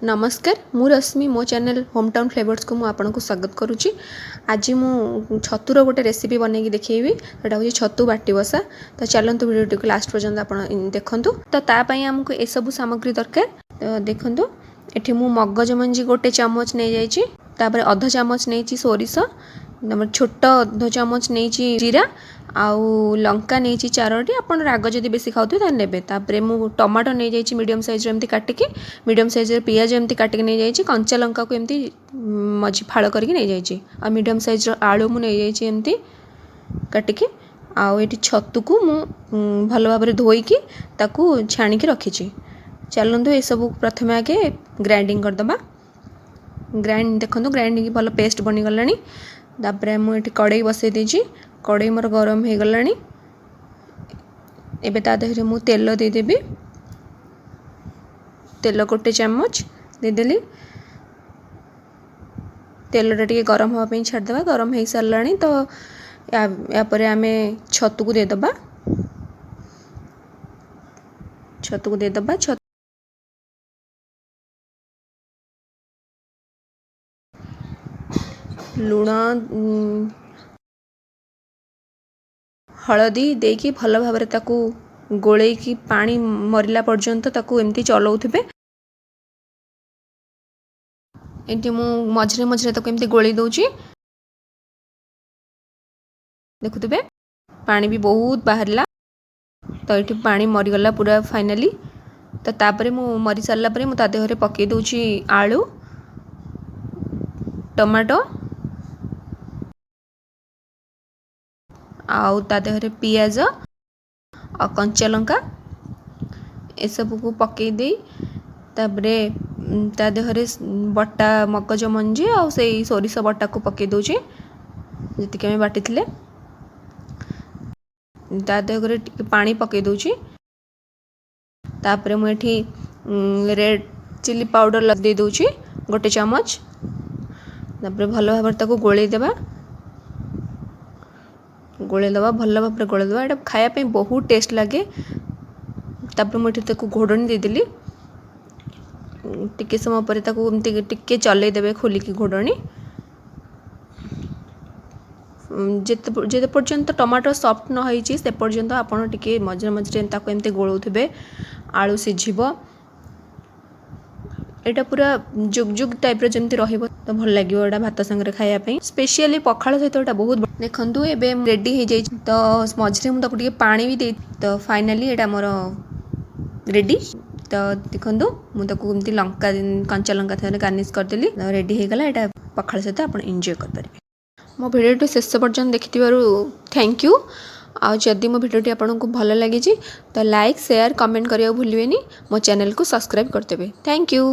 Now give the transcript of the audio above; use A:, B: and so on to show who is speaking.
A: ନମସ୍କାର, ମୁଁ ରଶ୍ମି। ମୋ ଚ୍ୟାନେଲ୍ ହୋମ୍ ଟାଉନ୍ ଫ୍ଲେଭର୍ସକୁ ମୁଁ ଆପଣଙ୍କୁ ସ୍ୱାଗତ କରୁଛି। ଆଜି ମୁଁ ଛତୁର ଗୋଟେ ରେସିପି ବନେଇକି ଦେଖେଇବି। ସେଇଟା ହେଉଛି ଛତୁ ବାଟି ବସା। ତ ଚାଲନ୍ତୁ, ଭିଡ଼ିଓଟିକୁ ଲାଷ୍ଟ ପର୍ଯ୍ୟନ୍ତ ଆପଣ ଦେଖନ୍ତୁ। ତ ତା ପାଇଁ ଆମକୁ ଏସବୁ ସାମଗ୍ରୀ ଦରକାର। ତ ଦେଖନ୍ତୁ, ଏଠି ମୁଁ ମଗଜ ମଞ୍ଜି ଗୋଟେ ଚାମଚ ନେଇଯାଇଛି। ତାପରେ ଅଧ ଚାମଚ ନେଇଛି ସୋରିଷ, ତାପରେ ଛୋଟ ଅଧ ଚାମଚ ନେଇଛି ଜିରା ଆଉ ଲଙ୍କା ନେଇଛି ଚାରୋଟି। ଆପଣ ରାଗ ଯଦି ବେଶୀ ଖାଉଥିବେ, ତାହେଲେ ନେବେ। ତାପରେ ମୁଁ ଟମାଟୋ ନେଇଯାଇଛି ମିଡ଼ିୟମ୍ ସାଇଜ୍ର ଏମିତି କାଟିକି, ମିଡ଼ିୟମ୍ ସାଇଜ୍ର ପିଆଜ ଏମିତି କାଟିକି ନେଇଯାଇଛି, କଞ୍ଚା ଲଙ୍କାକୁ ଏମିତି ମଝି ଫାଳ କରିକି ନେଇଯାଇଛି ଆଉ ମିଡ଼ିୟମ୍ ସାଇଜ୍ର ଆଳୁ ମୁଁ ନେଇଯାଇଛି ଏମିତି କାଟିକି। ଆଉ ଏଠି ଛତୁକୁ ମୁଁ ଭଲ ଭାବରେ ଧୋଇକି ତାକୁ ଛାଣିକି ରଖିଛି। ଚାଲନ୍ତୁ, ଏସବୁ ପ୍ରଥମେ ଆଗେ ଗ୍ରାଇଣ୍ଡିଙ୍ଗ କରିଦେବା। ଗ୍ରାଇଣ୍ଡ ଦେଖନ୍ତୁ, ଗ୍ରାଇଣ୍ଡିଙ୍ଗ ଭଲ ପେଷ୍ଟ ବନିଗଲାଣି। ତାପରେ ମୁଁ ଏଠି କଡ଼େଇ ବସେଇ ଦେଇଛି। କଡ଼େଇ ମୋର ଗରମ ହେଇଗଲାଣି। ଏବେ ତା ଦେହରେ ମୁଁ ତେଲ ଦେଇଦେବି। ତେଲ ଗୋଟେ ଚାମଚ ଦେଇଦେଲି। ତେଲଟା ଟିକେ ଗରମ ହେବା ପାଇଁ ଛାଡ଼ିଦେବା। ଗରମ ହେଇସାରିଲାଣି। ତ ୟା ପରେ ଆମେ ଛତୁକୁ ଦେଇଦେବା। ଛତୁକୁ ଦେଇଦେବା। ଲୁଣ, ହଳଦୀ ଦେଇକି ଭଲ ଭାବରେ ତାକୁ ଗୋଳେଇକି ପାଣି ମରିଲା ପର୍ଯ୍ୟନ୍ତ ତାକୁ ଏମିତି ଚଲାଉଥିବେ। ଏଠି ମୁଁ ମଝିରେ ମଝିରେ ତାକୁ ଏମିତି ଗୋଳେଇ ଦେଉଛି। ଦେଖୁଥିବେ, ପାଣି ବି ବହୁତ ବାହାରିଲା। ତ ଏଠି ପାଣି ମରିଗଲା ପୁରା ଫାଇନାଲି। ତ ତାପରେ ମୁଁ ମରି ସାରିଲା ପରେ ମୁଁ ତା ଦେହରେ ପକାଇ ଦେଉଛି ଆଳୁ, ଟମାଟୋ ଆଉ ତା ଦେହରେ ପିଆଜ ଆଉ କଞ୍ଚା ଲଙ୍କା। ଏସବୁକୁ ପକାଇ ଦେଇ ତାପରେ ତା ଦେହରେ ବଟା ମଗଜ ମଞ୍ଜି ଆଉ ସେଇ ସୋରିଷ ବଟାକୁ ପକାଇ ଦେଉଛି, ଯେତିକି ଆମେ ବାଟିଥିଲେ। ତା ଦେହରେ ଟିକେ ପାଣି ପକାଇ ଦେଉଛି। ତାପରେ ମୁଁ ଏଠି ରେଡ଼୍ ଚିଲି ପାଉଡ଼ର ଦେଇ ଦେଉଛି ଗୋଟେ ଚାମଚ। ତାପରେ ଭଲ ଭାବରେ ତାକୁ ଗୋଳେଇ ଦେବା। ଗୋଳେଇ ଦେବା, ଭଲ ଭାବରେ ଗୋଳେଇ ଦେବା। ଏଇଟା ଖାଇବା ପାଇଁ ବହୁତ ଟେଷ୍ଟ ଲାଗେ। ତାପରେ ମୁଁ ଏଠି ତାକୁ ଘୋଡ଼ଣୀ ଦେଇଦେଲି। ଟିକେ ସମୟ ପରେ ତାକୁ ଏମିତି ଟିକେ ଚଲେଇ ଦେବେ ଖୋଲିକି ଘୋଡ଼ଣୀ। ଯେତେ ଯେତେ ପର୍ଯ୍ୟନ୍ତ ଟମାଟୋ ସଫ୍ଟ ନ ହେଇଛି, ସେ ପର୍ଯ୍ୟନ୍ତ ଆପଣ ଟିକେ ମଝିରେ ମଝିରେ ତାକୁ ଏମିତି ଗୋଳଉଥିବେ। ଆଳୁ ସିଝିବ। ଏଇଟା ପୁରା ଜୁଗ ଜୁଗ ଟାଇପ୍ର ଯେମିତି ରହିବ, ତ ଭଲ ଲାଗିବ ଏଇଟା ଭାତ ସାଙ୍ଗରେ ଖାଇବା ପାଇଁ। ସ୍ପେଶିଆଲି ପଖାଳ ସହିତ ଏଇଟା ବହୁତ। ଦେଖନ୍ତୁ, ଏବେ ରେଡ଼ି ହେଇଯାଇଛି। ତ ମଝିରେ ମୁଁ ତାକୁ ଟିକେ ପାଣି ବି ଦେଇ, ତ ଫାଇନାଲି ଏଇଟା ମୋର ରେଡ଼ି। ତ ଦେଖନ୍ତୁ, ମୁଁ ତାକୁ ଏମିତି ଲଙ୍କା, କଞ୍ଚା ଲଙ୍କା ସାଙ୍ଗରେ ଗାର୍ନିସ୍ କରିଦେଲି। ରେଡ଼ି ହେଇଗଲା। ଏଇଟା ପଖାଳ ସହିତ ଆପଣ ଏନ୍ଜୟ କରିପାରିବେ। ମୋ ଭିଡ଼ିଓଟି ଶେଷ ପର୍ଯ୍ୟନ୍ତ ଦେଖିଥିବାରୁ thank you. ଆଉ ଯଦି ମୋ ଭିଡ଼ିଓଟି ଆପଣଙ୍କୁ ଭଲ ଲାଗିଛି, ତ ଲାଇକ୍, ସେୟାର, କମେଣ୍ଟ କରିବାକୁ ଭୁଲିବେନି। ମୋ ଚ୍ୟାନେଲକୁ ସବସ୍କ୍ରାଇବ୍ କରିଦେବେ। Thank you.